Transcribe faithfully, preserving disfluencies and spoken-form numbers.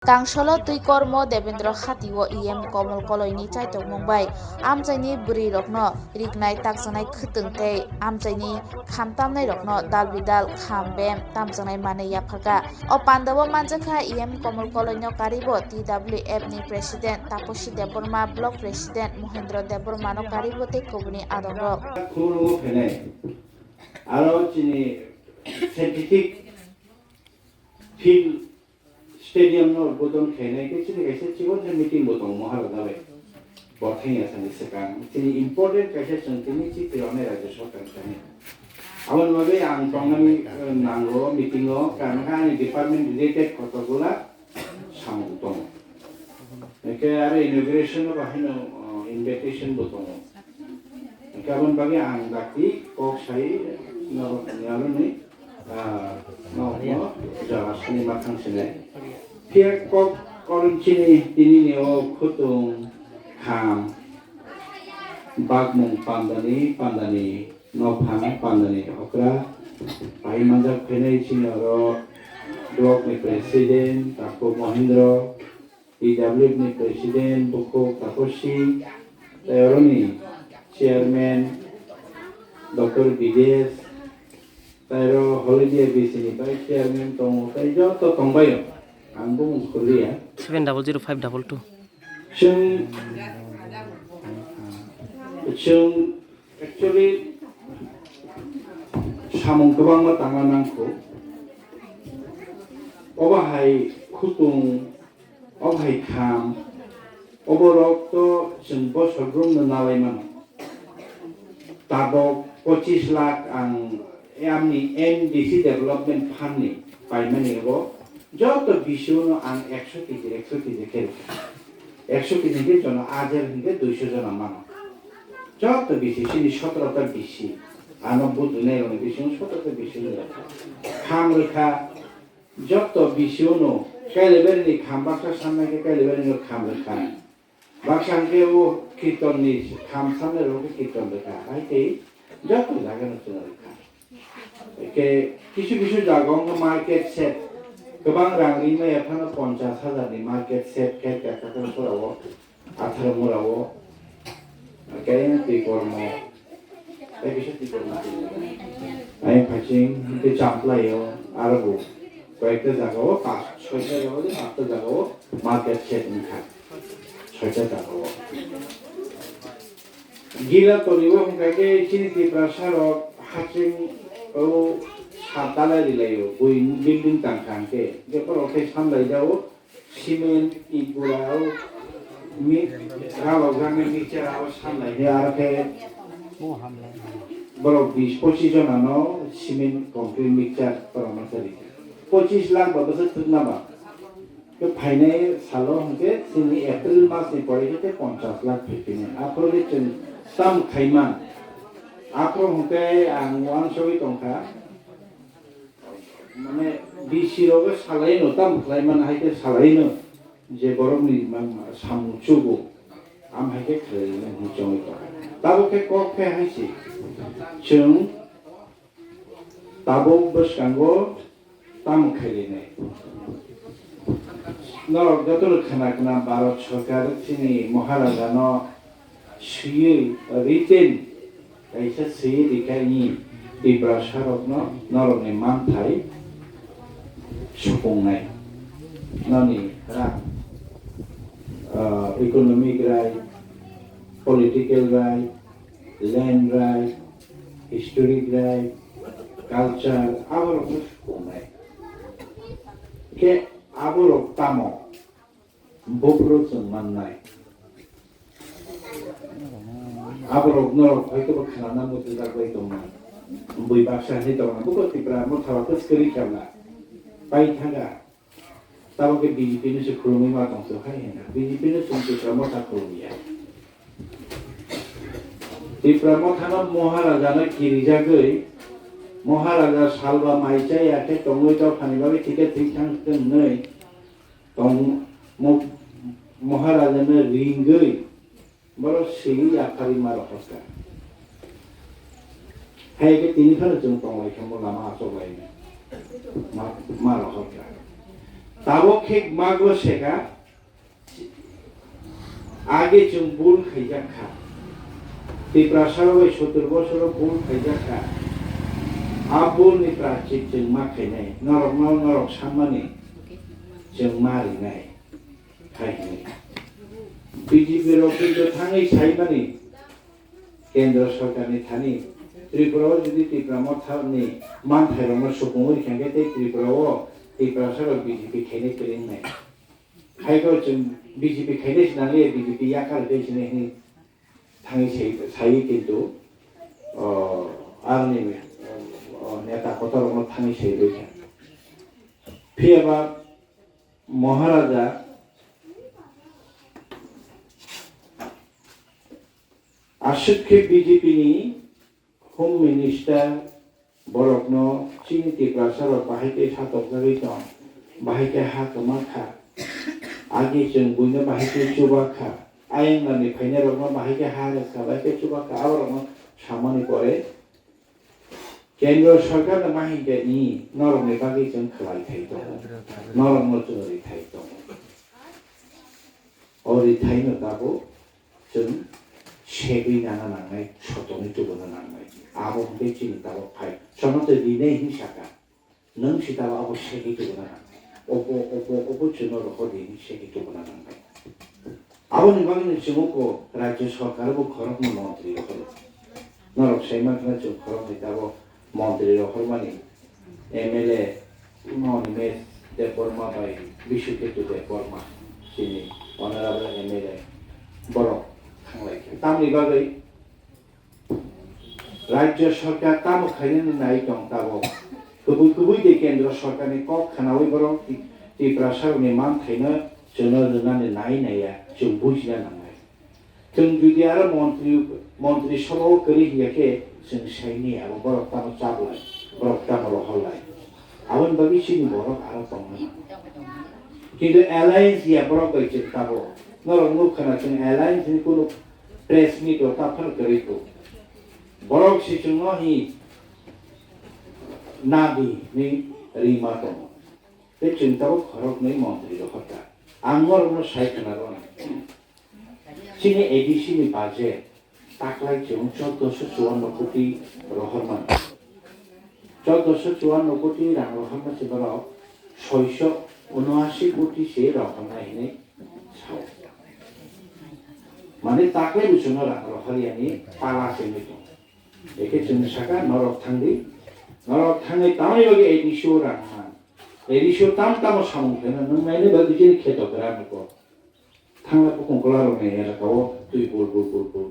Kangsolo twi kormo Devendra Hati o E M Komol Koloini chaitokmung bai amchaini bwrwi rokno riknai takjaknai khwtwng tei amchaini khamtamnai rokno dal bidal kham bem tamjaknai manwi yapharkha. O pandao manjakha E M Komol Koloino karibo T W F ni President Taposi Debbarma, Block President Mohendra Debbarmano karibo tei kubuni adongrok. Khulungo phenai. Aro chini synthetic field stadium no udbodon khainai khe chini kaisa chibon khe meeting bo tongo Maharaja bai. Bo thangya sani swkang chini important kaisa chwng tini chithi rwnai Rajya Sarkar thani. Aboni bagwi ang tongnani, eh, nango meeting o, karon khe ani department related kotokgola samung tongo. Hwnkhe aro inauguration o bahaino, uh, invitation bo tongo. Hwnkhe aboni bagwi ang dakti kok sai norok ni aroni, uh, norokno jaga sani ma thang sinai. Phiya kok koron chini tini ni o khwtwng kham bakmung pandani pandani. Nokphang pandani okra pai manjak phainai chini oro block ni president Takhuk Mohindro, T W F ni president Bukhuk Taposi, tei oroni chairman Doctor Bidesh, tei oro Holidia B C ni vice chairman tongo, tei joto tongbaio. Ang bumung khurliya. Seven double zero five double two. Chwng, chwng actually samung kwbangma tangna nangkho. Obo hai khutung, obo hai kham, oborok to chwng bosor brumno nalai mano. Tabok pochis lakh ang amni N D C Development Fund ni paimani abo joto B C O no ang ekso kg, ekso kg khe rwkha. Ekso kg hwnkhe jono ajer hwnkhe duiso jona mano. Joto B C, chini sotoro ta B C, ano budui nai rokni bisingo sotoro ta B C no rwkha. Kham rwkha, joto B C O no Kailaibari ni kham baksa sanna khe Kailaibari no kham rwkha. Baksa hwnkhe o kirton ni kham sanna rok khe kirton rwkha, hai tei joto jaga no chwng rwkha. Hwnkhe kisu kisu jaga wngkha market shed, kwbang rang rimaya phano ponchas hajar ni market shed khe kha Kakrasora o, Atharmura o, khe twi kormo, tei kisa twi kormo twi. Ayang phaiching hwnkhe Champlai o, aro bo koyekta jaga o, pas, soita jaga o, satta jaga o market shed wngkha, soita jaga o. Gila tolibo hwnkha khe chini Tiprasa rok haching o sat dalai rilai o, bui building tang kha hwnkhe, je borok khe samlai jao, cement, it bura o, mi, ralok jaknai mixture o samlai ni aro khe borok bis pochis jona no cement concrete mixture borok no chari. Pochis lakh ba bwswk thwkna ba. Khe phainai salo hwnkhe chini April mas ni pore khe ponchas lakh phaiphini. Aphuru khe chwng tam khaiman. Aphuru hwnkhe ang uansugwi tongkha. Mane B C rok salaino tam khlaiman hai khe salaino je borokni man samung chugo. Am hai khe khlailaino hwnwi chongwi tongkha. Tabuk khe kok khe hai se. Chwng Tabuk bwskango tamo khairwi nai? Norok jotono khna khna Bharat Sarkar chini Maharaja no swiwi written kaisa swiwi rikha ni Tiprasa rokno norokni manthai supungnai. Noni rang, ah, economic right, political right, land right, historic right, culture, aborokno sukungnai. Khe aborok tamo? Buphuru chwng mannai. Aborok norok hoi khe bo khnana muchungjak bai tongmani. Bui baksa hinwi tongmani. Buko Tipra Motha o kwchwrwi khe wngna pai thanga. Tamo khe B J P no se khulumwi ma tong se hai hwnna. B J P no chwng Tipra Motha khulumya. Tipra Motha no Maharaja no kirijagwi, Maharaja salba mai chaya khe tongwi dophani bagwi thikhe thwithang hwnwi tong, mo-, Maharaja no ringwi, Borok simi yaphari ma rohorkha. Hai khe tini phano chwng tonglaikha, mo lama achoklaina. Ma, ma rohorkha. Tabok khe mago seka, age chwng bul khaijak kha. Tiprasa rok bai sotur bosoro bul khaijak kha. A bul ni prachit chwng ma khainai. Norok no norok sammani chwng ma rinai. Hai hwnwi. B J P rok khe thangwi saimani Kendra Sorkar ni thani Tripura o jodi Tipra Motha ni manthai rok no supungwi kha khe tei Tripura o Tiprasa rok B J P khainai kwrwng nai. Hai khe chwng B J P khainai se nang liya, B J P yakar tei sini hwnwi thangwi sai, sai kintu, o, arni, o, neta kotor rok no thangwi sai rwi kha. Phiya ba Maharaja aswk khe B J P ni Home Minister borokno chini Tiprasa rok bahai khe satokjagwi tong, bahai khe ha kwma kha, agi chwng buino bahai khe chuba kha, ayang nani phainai rokno bahai khe ha rwkha, bahai khe chuba kha, aborokno samani pore Kendra Sorkar no ma hinkhe ni norokni bagwi chwng khlai thai tongo, norokno chwng ri thai tongo. O rithai no tabuk chwng segwi nana nangnai, sotoni tubuna nangnai. Abo hwnkhe chini tabuk phai. Sono tei rinai hin saka. Nwng si tabuk abo segwi tubuna nangnai. Obo, obo, obo chwngno rohor di hin segwi tubuna nangnai. Aboni bagwino chwng uko Rajya Sorkar bo khoroknwi montri rohoro. Norok sai mankha chwng khoroknwi tabuk montri rohormani M L A Monimesh Debbarma bai Bishuketu Debbarma chini honorable M L A borok thanglai kha. Tamni bagwi Rajya Sorkar tamo khainani nai tong tabuk? Kubui kubui de Kendra Sorkarni kok khwnaui borok Ti-, Tiprasarokni manthaino chwngno rwnani nai naiya, chwng bujina nangnai. Chwng jodi aro montri, montri sobao kwrwi hiya khe chwng saini abo borok tamo chaplai, borok tamo rohorlai. Aboni bagwi chini borok aro tongna nango. Kintu alliance ya borok bai chwng tabuk. Norok nukha na chwng alliance ni kunu press meet o taphano kwrwi kho. Borok si chwngno hi nadi ni rima tongo. Tei chwng tabuk khoroknwi montri rohorkha. Ang norokno sai khna rwna. Chini A D C ni budget taklai chwng chordoso chuanno koti rohormani. Chordoso chuanno koti rang rohorma se borok soiso unoashi koti se rohornai hinwi sao. Mane taklai bo chwngno rang rohor yani pala se wngwi tongo. Eke chwng saka norok thangdi, norok thangwi tamni bagwi A D C o rang man. A D C o tam tamo samung khlaina nwng naina bagwi chini kheto gra nuko. Thangna bukung kwlarokni elaka o twi bul bul bul bul.